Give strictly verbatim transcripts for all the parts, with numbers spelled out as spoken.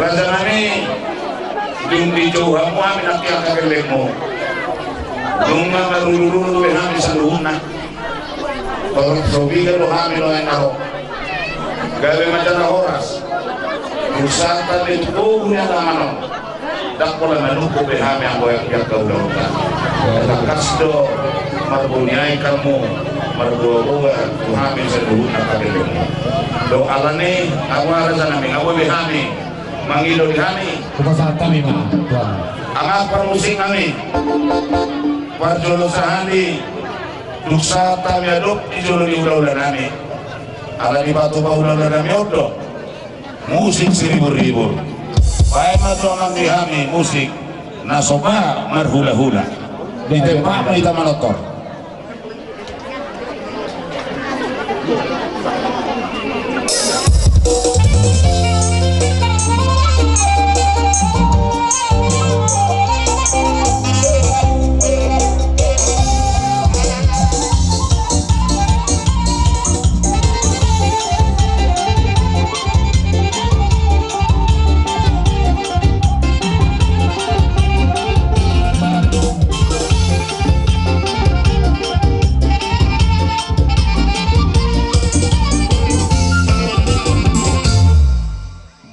Raja nami, dung dijou hamu hami nangkin angka gellengmu. Nunga marulurulu be hami saluhutna. Torop so piga do hami nuaeng na ro. Gabe ma jala horas. Dung sahat be tu boru ni alaman on. Ndang pola manungkun be hami anggo aek ni angka ulaonta. Tangkas do marboni aek hamu, marboaboa tu hami saluhutna angka gellengmu. Dung alani, hamu raja nami, nga boi be hami mangido di hami. Hupasahat hami ma, Tuan. Amang parmusik nami, parjolo sahali, dung sahat hami adop di jolo ni hulahula nami. Ala ni patupa hulahula nami on do musik siribur-ribur. Baen ma tu amang di hami musik na so ba marhulahula. Ditempa ma hita manortor.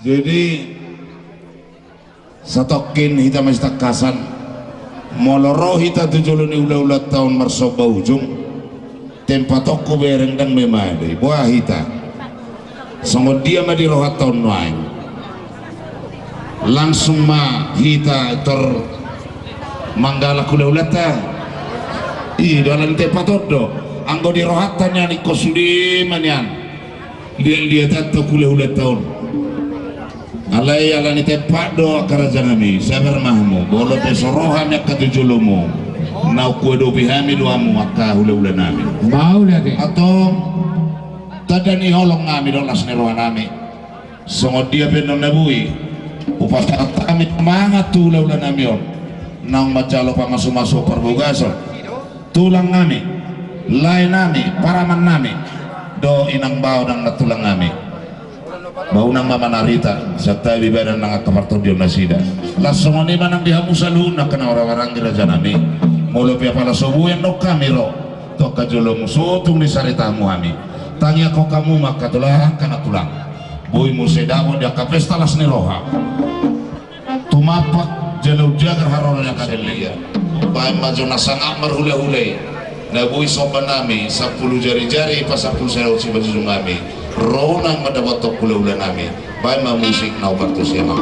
Jadi, satongkin hita masitangkasan, molo ro hita tu jolo ni hulahulanta on marsomba ujung, tempatonku bereng ndang memale, boha hita. Songon dia ma di rohanta on nuaeng. Langsung ma hita tor manggalak hulahulanta. I do ala ni tempat on do. Anggo di rohanta nian ingkon sude ma nian. Liat-liatan tu hulahulanta on. Alai ala ni tempat do angka raja nami, sabar ma hamu. Molo pe so ro hami angka tu jolomu, na huadopi hami do hamu angka hulahula nami. Mauliate. Antong, tanda ni holong nami do las ni roha nami. Songon dia pe annon na boi, hupasahat hami mangan tu hulahula nami on. Naung manjalo pamasu-masu parbagason. Tulang nami, lae nami, paraman nami, do inang bao nang na tulang nami. Ba unang ma manarita, santabi badan nang angka partondion nasida. Las songon i ma nang di hamu saluhutna angka na marhahamaranggi raja nami. Molo pe apala so boi annon hami ro tu angka jolomu, so tung disarita hamu hami. Tangiangkon hamu ma angka tulang, angka na tulang. Boi muse dapot di angka pesta las ni roha. Tumampak jala umjagar haroro ni angka denggan. Baen ma jo na sangap marhulahula i. Na boi somba nami, sampulu jari-jari, pasampulu sada on simanjujung nami. Ro nang mandapothon hulahula nami. Baen ma musik na upartus i ma.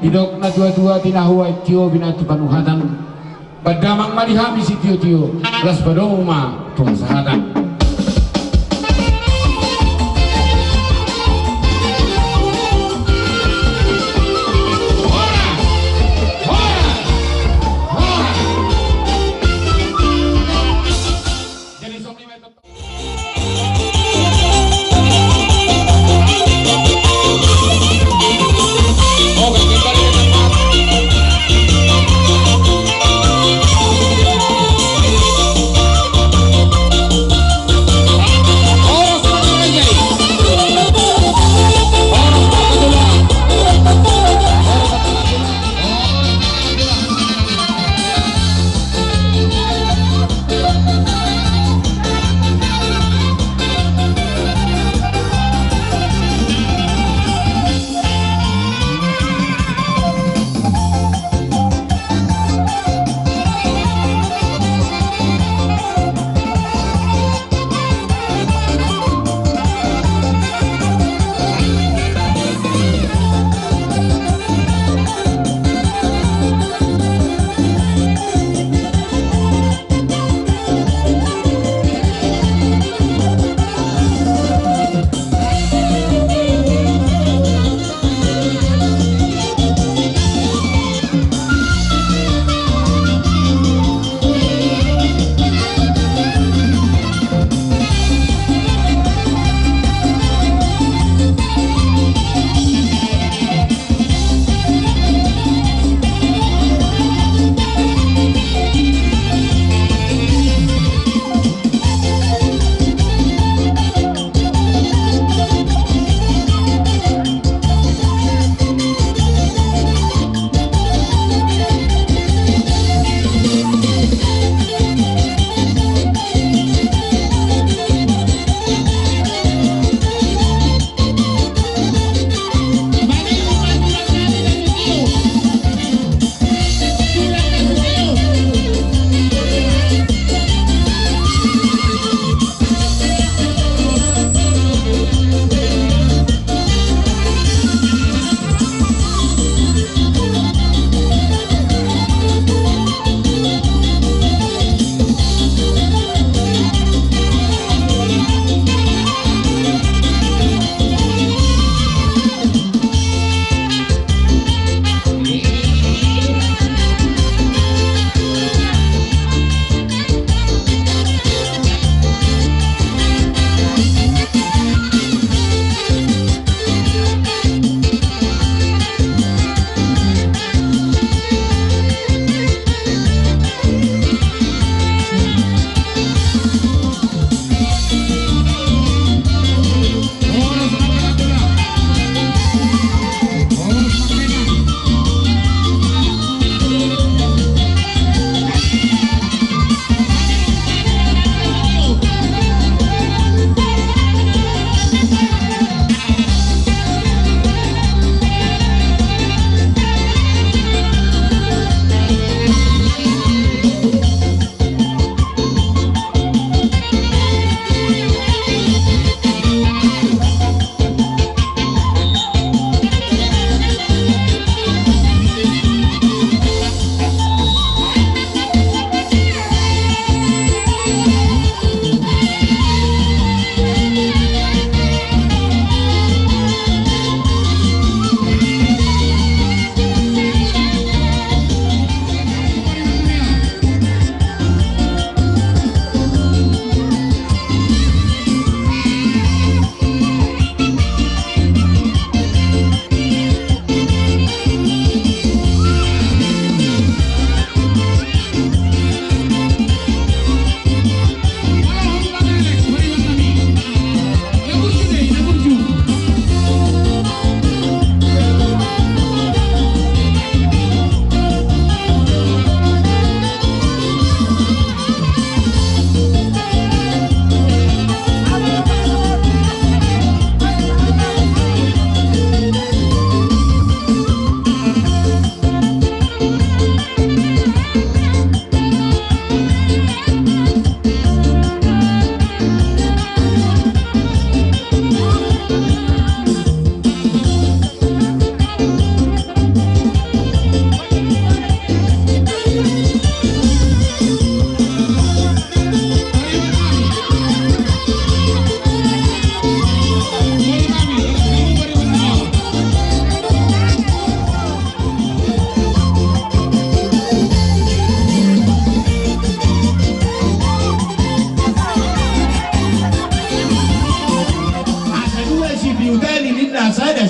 Didok na tua-tua, tinahu aek tio, binatu panuhatan. Pandamang ma di hami sitio-tio, las padomu ma tu hasahatan.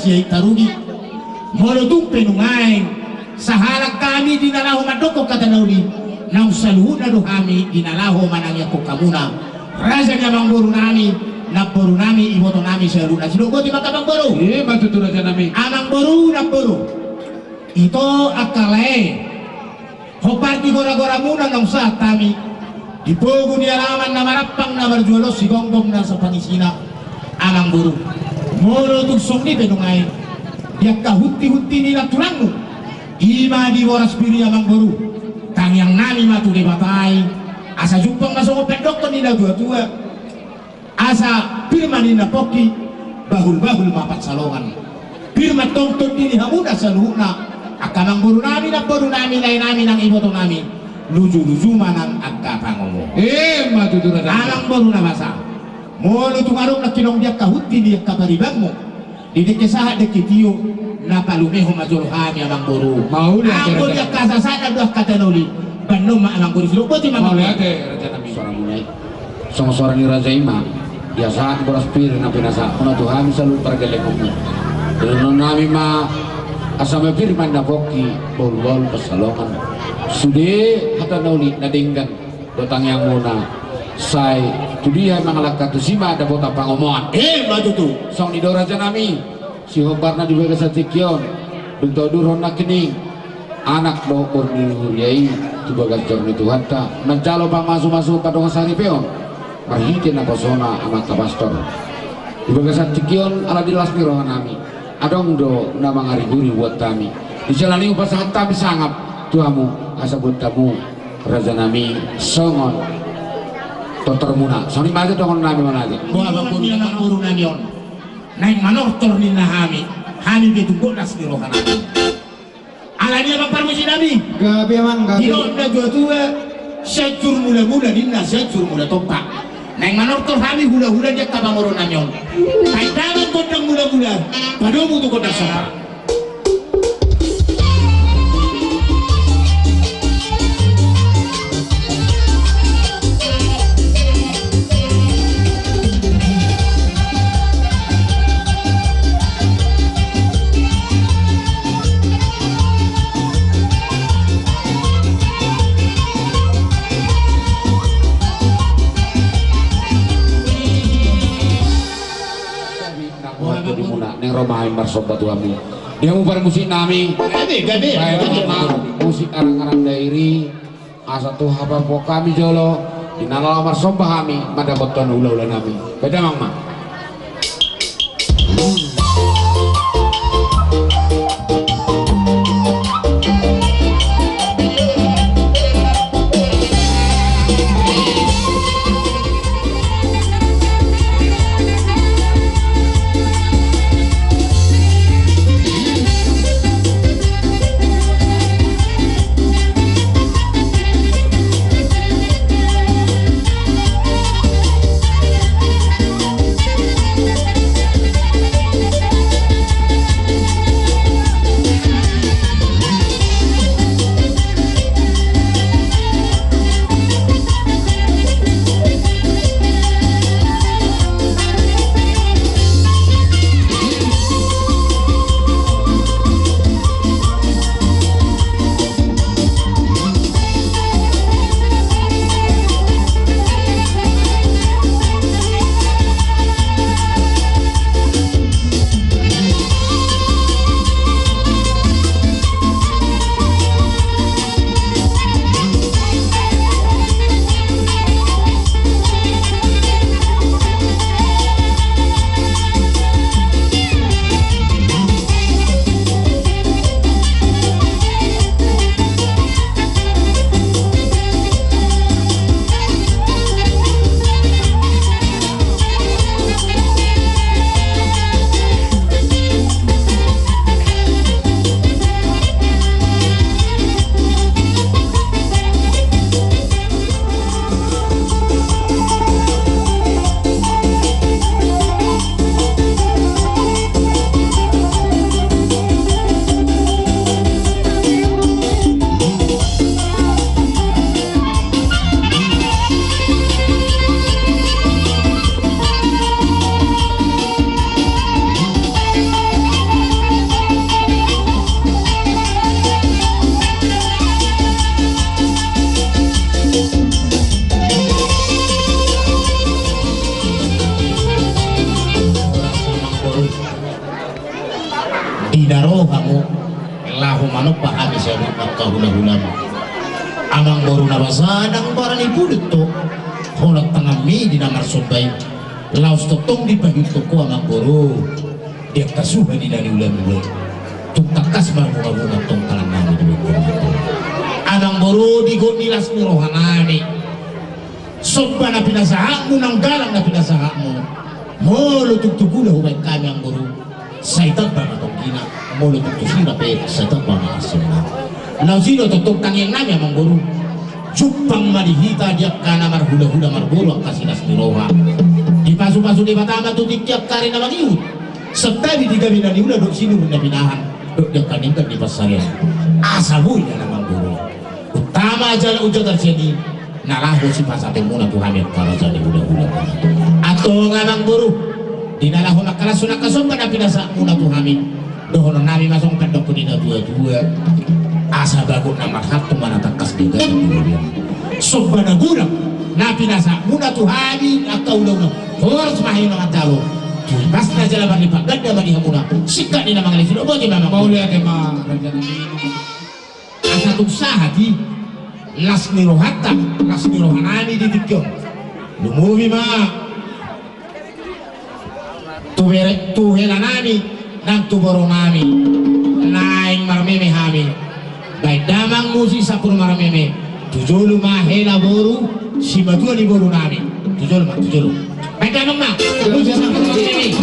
Siai tarugi. Molo tung pe nuaeng sahalak hami di na laho mandokkon hata na uli, naung saluhutna do hami di na laho manangiangkon hamuna, raja ni amangboru nami, namboru nami, iboto nami saluhutna. Sidok boti ma angka amangboru. Ima tutu raja nami. Amangboru, namboru. Ito angka lae. Hombar di goragoramuna naung sahat hami di pogu ni alaman na marampang na marjual on, sigomgom na so pangisina. Amangboru, molo tung songon i pe nuaeng di angka huntihunti ni na tulangmu, ima di boras pir i amangboru, tangiang nami ma tu Debata i asa jumpang ma songon pandokkon ni na tuatua. Asa pir ma ninna pongki, bahulbahul ma pansalongan. Pir ma tongtong di hamuna saluhutna, angka amangboru nami, namboru nami, lae nami nang iboto nami, lujuluju ma nang angka pangomoan. Ima tutu raja. Amangboru na basa, molo tung adong nangkining di angka hunti ni angka paribanmu, di dengke sahat dengke tio, na palumehon ma jolo hami amangboru. Mauliate. Anggo di angka sasaat do angka hata na uli, bahenon ma amangboru. Sidok boti ma amangboru. Mauliate raja nami. Suaramuna i songon suara ni raja i ma, ia sahat boras pir na pinasahathon tu hami saluhut pargellengonmu. Dohonon nami ma, asa ma pir ma ninna pongki, bahulbahul pansalongan. Sude hata na uli na denggan do tangiangmuna, sai tu dia mangalangka tusi ma dapotan pangomoan. Ima tutu. Songon i do raja nami. Sihombarna di bagasan tingki on, dung taudurhon nangkining anak dohot boru ni huria i tu bagas joro ni Tuhanta, manjalo pamasumasuon, pandongan saripeon marhite naposona amanta pastor. Di bagasan tingki on, ala di las ni roha nami, adong do na mangariguri buat hami. Di jala ni i hupasahat hami sangap tu hamu, asa buat hamu raja nami songon tortormuna. Songon i ma ate dohonon nami, mauliate. Boha ma amangboru nami on? Naeng manortor ninna hami, hami pe tung las ni roha nami. Ala ni i amang parmusik nami. Gabe amang, gabe. Didok na tuatua, Sianjur Mulamula ninna Sianjur Mulatompa. Naeng manortor hami hulahula ni angka pamoruon nami on. Paindangan gondang mulamula, padomu tu gondang somba. Naeng ro ma hami marsomba tu hamu. Di hamu parmusik nami. Gabe, gabe, gabe. Baen ma musik Arang-arang Dairi. Asa tu hapapuhon hami jolo, di na laho marsomba hami, mandapothon hulahula nami. Baen damang ma. Daro hamu laho manompa hami saluhut angka hulahulam. Amangboru na basa ndang barani pudut ho holan tanganmi di na marsomba i. Laos tongtong dipaihuthu ho amangboru di angka suha ni na niulamuna. Tung tangkas marbungabunga tong tangan nami di bengkel. Amangboru di got ni las ni roha nami. Somba na pinasahatmu nang galang na pinasahatmu. Molo tung tu gula hubaen hami amangboru, sai tamba ma tonggina. Molo tung tu sira pe sai tamba ma asina. Laos i do tongtong tangiang nami amangboru. Jumpang ma di hita di angka na marhulahula marboru angka silas ni roha. Dipasupasu Debata ma tu tingki angka ari na mangihut. Santabi di gabe na niula dohot sinur na pinahan dohot di angka denggan ni pansarian. Asa boi na amangboru. Utama jala ujatar sian i na laho sipasahatonmuna tu hami angka raja ni hulahula. Antong amangboru, di na laho mangkalashon angka somba na pinasahatmuna tu hami, dohonon nami ma songon pandokhon ni na tuatua. Asa bagot na marhalto ma na tangkas di gabe ni hulahula. Somba na godang na pinasahatmuna tu hami angka hulahula, horas ma hamu na manjalo. Tu ipasna jala marlipat ganda ma di hamuna. Singkat ni na mangalehon i, boti ma amangboru. Mauliate ma raja nami. Asa tung sahat i las ni rohanta, las ni roha nami di tingki on. Lumobi ma tu bere, tu hela nami nang tu boru nami. Naeng marmeme hami. Baen damang musik sampur marmeme. Tu jolo ma hela boru, simatua ni boru nami. Tu jolo ma, tu jolo. Baen damang ma. Musik sampur marmeme.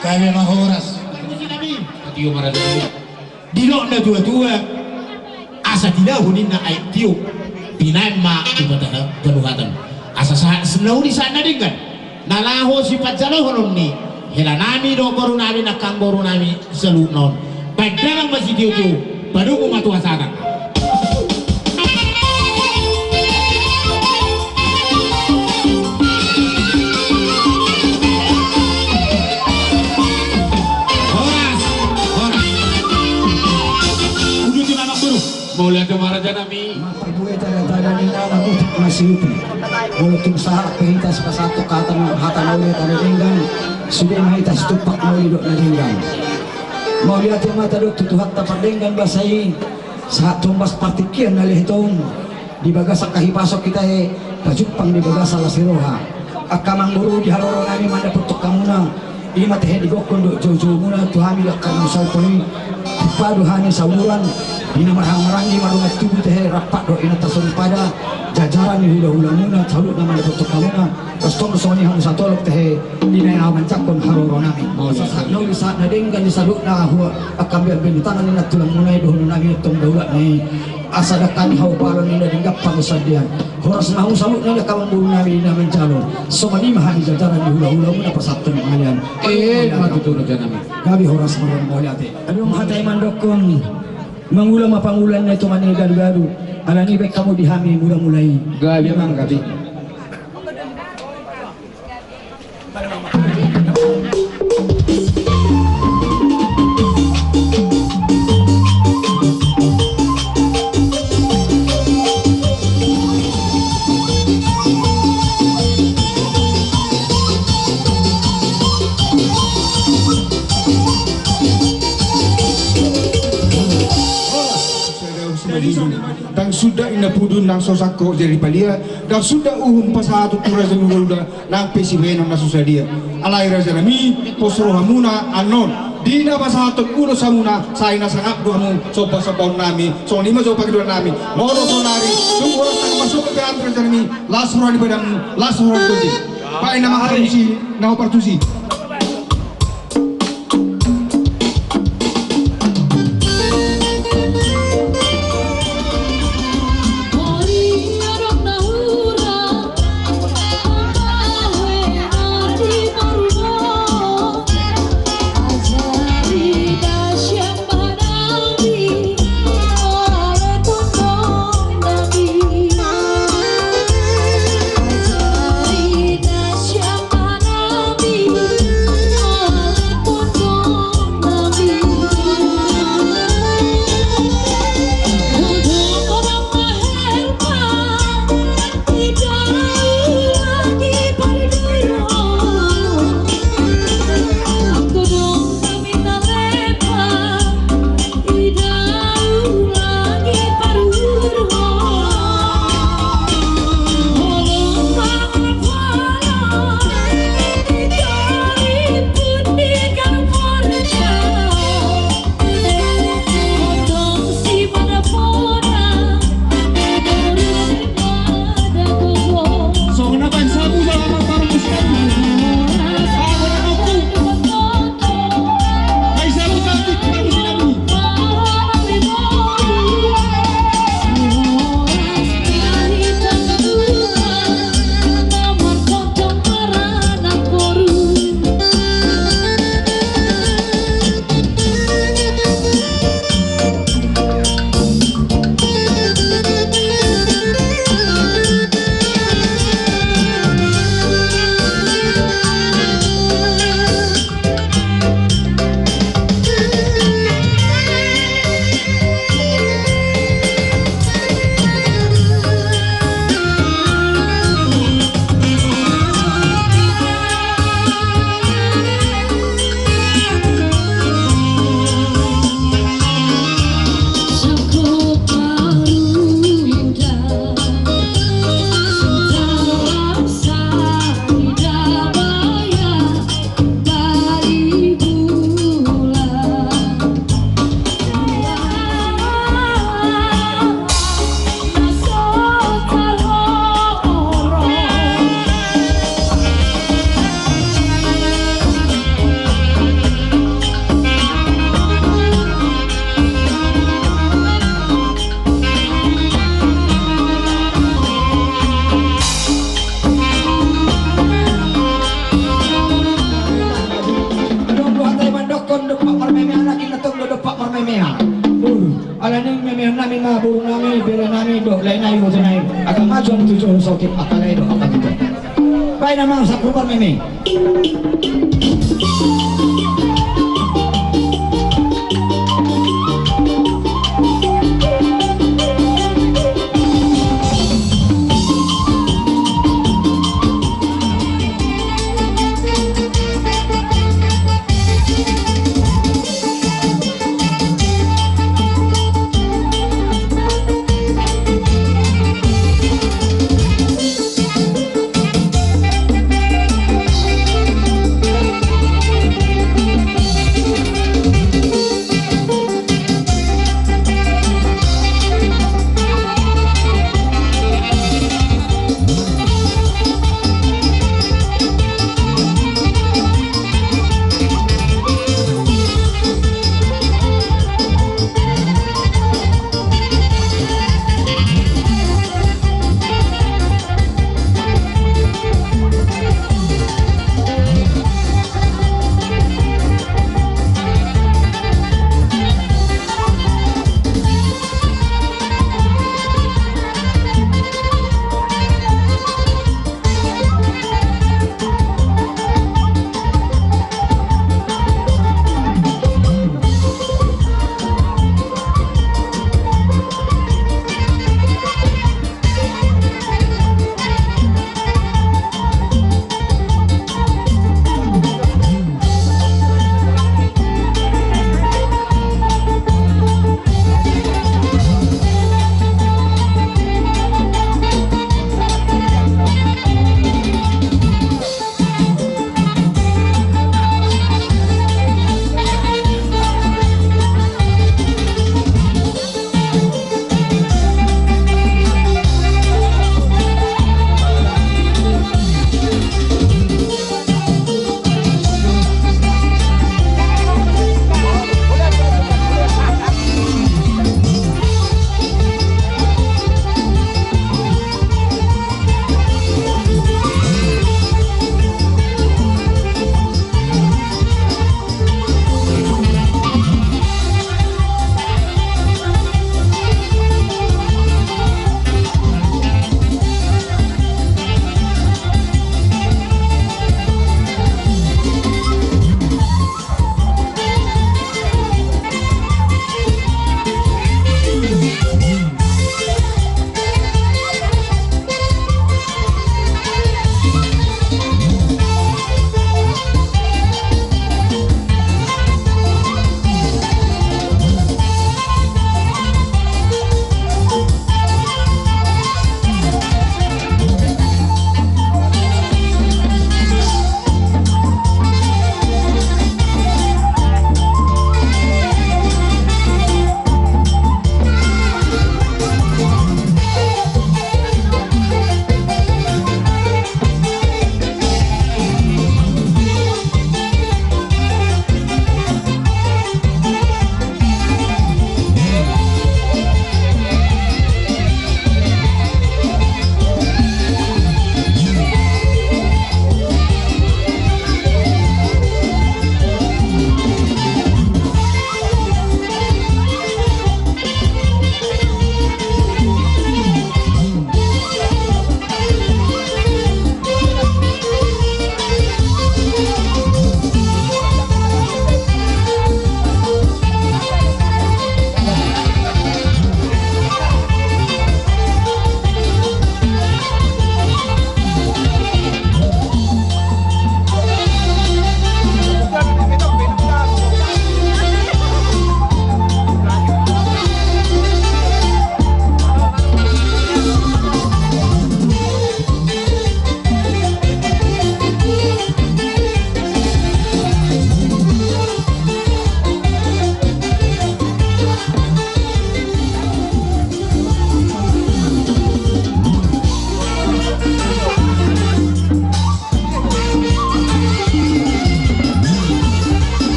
Gabe ma horas. Didok na tua-tua, asa tidahu ninna aek tiop, pinaen ma tu bata panuhatan. Asa sahat na uli sahat na denggan. Na laho sipanjalohon on ni helanami dohot borunami, nangkin borunami saluhutna on. Pandangan ma sitio-tio, padomu ma tu hasahatan. Horas, horas. Uduti ma amangboru. Mauliate ma rajanami. Marbue tada-tada ni na mamutik masiuti. Molo tung sahat pe hita sipasahat hata, hata na uli, hata na denggan, sude ma hita situmpak na uli dohot na denggan. Mauliate ma tadok tu Tuhanta pardenggan basa i. Sahat tu ombas partingkian na lehet on, di bagasan hahipason hita tahe tajumpang di bagasan las ni roha. Angka amangboru, di haroronami mandapothon hamuna, i ma tahe digokhon dohot joujoumuna tu hami angka na husauphon i. Tipa do hami saumuran, di na marhahamaranggi, mardongan tubu tahe rap dohot inanta soripada, jajaran ni hulahulamuna, saluhutna mandapothon hamuna. Tongtong songon i hamu satolop tahe, di na manjangkon haroronami. Sahat na uli sahat na denggan di saluhutna, hua angka ambiambing ni tangan ni na tulangmuna i, dohononnami tong daulat na i. Asa dangka ni haupalon, inda denggan pangunsandean. Horas ma hamu saluhutna angka amangborunami di na manjalo. Songon i ma hami jajaran ni hulahulamuna pasahathon pangalean. Emma tutu rajanami. Gabe horas ma, mauliate. Adong hata i mandokhon, mangula ma pangula ninna i tonga ni gadugadu. Alani i baen hamu di hami mulamula i. Gabe ma, gabe. Ndang suda inna pudu nang so sangkot jadi palia, ndang suda uhum pasahaton tu raja ni hulahula, nang pe sibahenon na so sadia. Alai rajanami, pos rohamuna annon, di na pasahathon ulos hamuna, sai na sangap do hamu somba-sombaonnami. Songon i ma jo pangidoannami. Molo saonari tung horas nang masuk pe hami rajanami, las roha ni badanmu, las roha ni tondi. Baen nama partusi, nama partusi. Angka maju tu jolo sotik, angka lae do, angka gita. Baen amang, sakupan meme.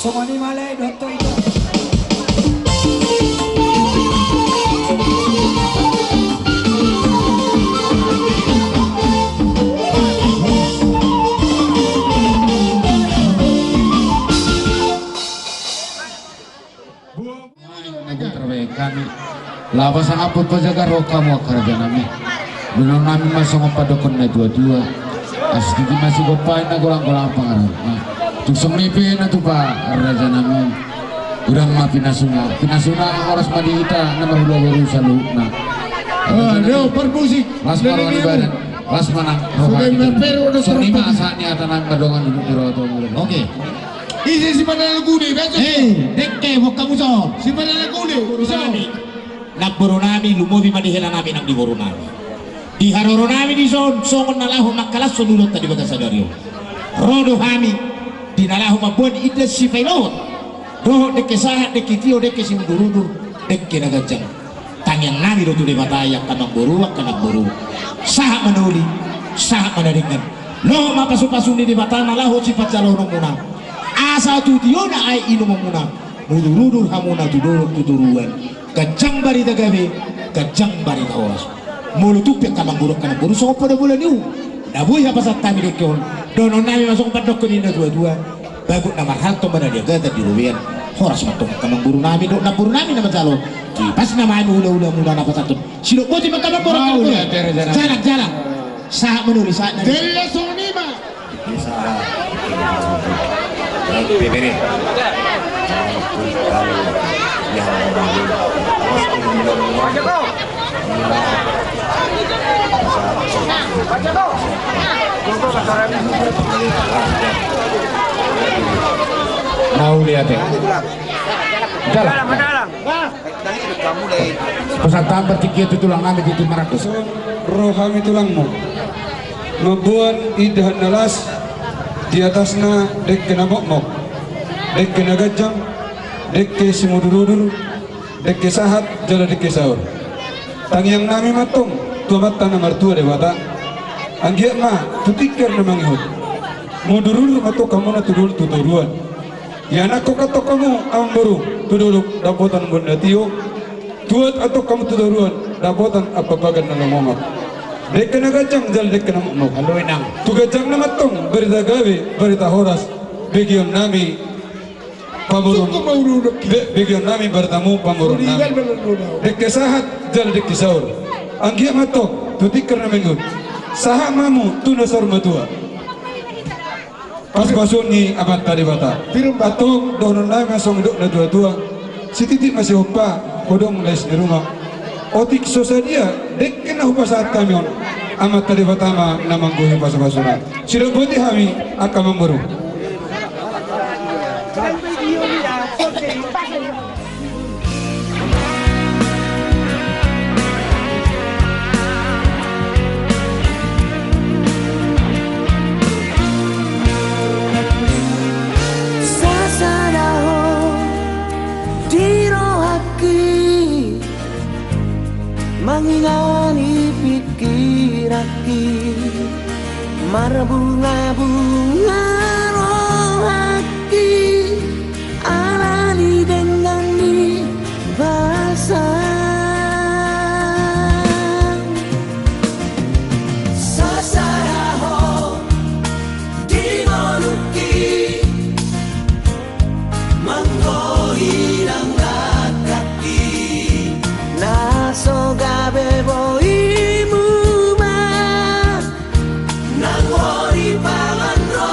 Songon i ma lae dohot ito. Ai, na terbaik kami. Laho pasangaphon pajagar roha hamu angka raja nami. Dohonon nami ma songon pandokkon na tua-tua. Asa tingki ma sigompa na golang-golang pangarahutna. Tung songon i pe na tupa raja nami. Godang ma pinasuna. Pinasuna horas ma di hita na marhula boru saluhutna. Ah, Leo, parmusik. Las ma roha ni badan. Las ma nang roha ni badan. Songon i ma sahat ni hata nami mardongan duduk di roha tua mula. Oke. Ise si Manala Gude, baca. Hei, dekke, buka muso. Si Manala Gude, muso. Namboru nami, lumobi ma di hela nami nang di boru nami. Di haroro nami dison, songon na laho mangkalashon ulaonta di bagasan sadari on. Ro do hami, di na laho mamboan inda sipailohon. Dohot dekke sahat, dekke tio, dekke simudur-udur, dekke na ganjang. Tangiang nami do tu Debata i angka namboru, angka namboru. Sahat ma na uli, sahat ma na denggan. Lohot ma pasu-pasu ni Debata na laho sipanjalohononmuna. Asa tu tiona aek inumonmuna. Mudur-udur hamuna tu dolok tu toruan. Ganjang barita gabe, ganjang barita horas. Molo tung pe angka namboru, angka namboru songon poda bola ni uhum. Na boi hapasahat hami dekke on. Dohonon nami ma songon pandokkon ni na tua-tua. Bagot na marhalto ma na di agatan di robean. Horas ma tong angka namboru nami dohot namboru nami na manjalo. Tipas nama hami hula-hula muna na pasahathon. Sidok boti ma angka namboru. Jalang, jalang. Sahat ma na uli, sahat na uli. Della songon i ma. Bebere. Na uli ate. Dalam, dalam. Pasahat ma partingkian tu tulang nami di Timarangkuson. Ro hami tulangmu mamboan indahan na las, di atasna dekke na mokmok, dekke na ganjang, dekke simudur-udur, dekke sahat jala dekke saur. Tangiang nami ma tong tu Amanta na martua Debata. Anggiat ma tu tingki na mangihut. Mudur-udur ma tong hamuna tu dolok tu toruan. Ianakhon antong hamu amangboru tu dolok dapotan bonda tio. Tuat antong hamu tu toruan dapotan ampapagan na lomomak. Dekke na ganjang jala dekke na mokmok. Alo inang. Tu ganjangna ma tong barita gabe, barita horas. Begeon nami pamoruon. Be-, begeon nami baritamu pamoruon nami. Dekke sahat jala dekke saur. Anggiat ma tong tu tingki na mangihut. Sahat ma hamu tu na saur matua. Pasu-pasu ni Amanta Debata. Antong dohonon nami ma songon nidok na tua-tua. Sititi ma sihompa, godang lais ni ruma. Otik so sadia dekke na hupasahat hami on, Amanta Debata ma na manggohi pasu-pasuna. Sidok boti hami angka amangboru. Sasada ho di rohangki, mangingani pingkiranki, marbunga-bunga rohangki. Ala ni denggan ni basa. Sasada ho di ngolungki, manggohi nang dangkangki. Na so gabe bohimu ma, nang hori pangan ro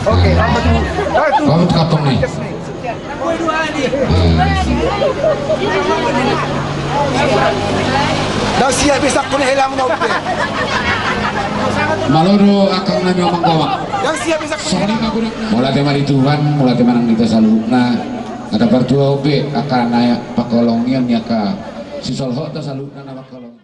Oke, apa tu? Apa tu kantong ni? Ndang siap be sangkut ni helamuna, oke. Malo do angka na manggomak. Ndang siap be sangkut ni helamuna. Mauliate ma di Tuhan, mauliate ma nang di hita saluhutna. Ndang partua be angka na pangkaholongion ni angka sisolhotta saluhutna na mangkaholongi.